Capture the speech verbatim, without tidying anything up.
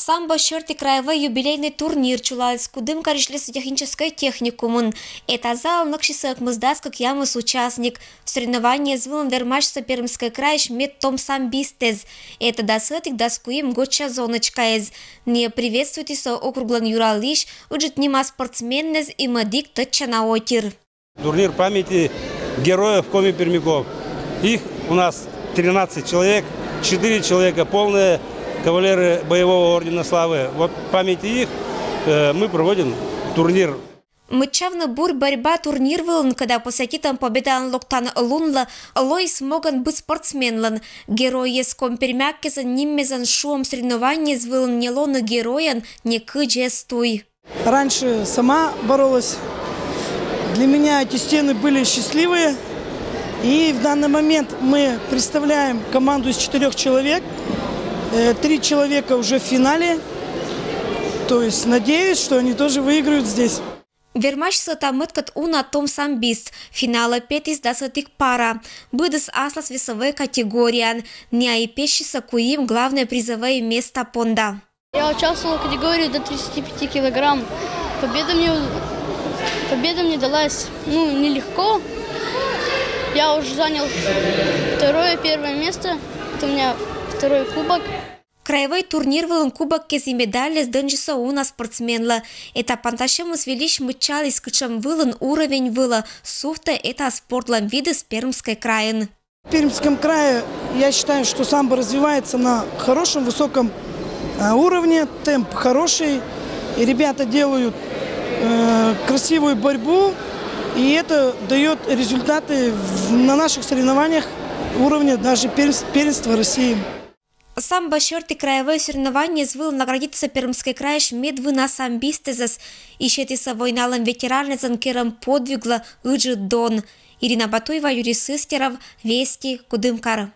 Самбо сьӧрті краевой юбилейный турнир чулаліс Кудымкарысь лесотехнической техникумын. Эта зал нӧксисӧ ӧкмысдас кӧкъямыс участник. Соревнованиез вылын вермасисӧ Пермскӧй крайысь медтом самбистэз. Эта дас ӧтик, дас куим годся зонӧчкаэз. Найӧ приветствуйтісӧ округлӧн юралысь ыджыт нима спортсменнэз и мӧдік тӧдчана отир. Турнир памяти героев коми-пермяков. Их у нас тринадцать человек, четыре человека полные кавалеры боевого ордена Славы. Вот в памяти их э, мы проводим турнир. Мыччавны «Бурь борьба» турнир вылын, кӧда посвятитӧм Победаӧн локтан лунлы, лоис могӧн быд спортсменлӧн. Геройӧс, коми-пермяккезлӧн ниммезлӧн шуӧм соревнованиез вылын не лоны геройӧн некыдз эз туй. Раньше сама боролась. Для меня эти стены были счастливые. И в данный момент мы представляем команду из четырех человек. Э, Три человека уже в финале. То есть надеюсь, что они тоже выиграют здесь. Вермасисӧ та мӧдкӧд уна том самбист. Финалӧ петіс дас ӧтик пара. Быдыс аслас весовой категорияын. Найӧ петчисӧ куим главнӧй призовӧй места понда. Я участвовал в категории до тридцати пяти килограмм. Победа мне, победа мне далась, ну, нелегко. Я уже занял второе, первое место. Это у меня второй кубок. Краевой турнир вылын кубоккез и медальльӧс дӧнджисӧ уна спортсменлы. Эта пантасьӧмыс вильысь мыччаліс, кутшӧм вылын уровень вылӧ сувтӧ эта спортлӧн видыс Пермскӧй крайын. В Пермском крае, я считаю, что самбо развивается на хорошем, высоком э, уровне, темп хороший, и ребята делают э, красивую борьбу, и это дает результаты в- на наших соревнованиях уровня даже первенс- первенства России. Самбо сьӧрті краевой соревнованиез вылын наградитісӧ Пермскӧй крайысь медвына самбистэзӧс и сетісӧ войналӧн ветераннэзлӧн керӧм подвиглы ыджыд дон. Ирина Батуева, Юрий Сыстеров, Вести, Кудымкар.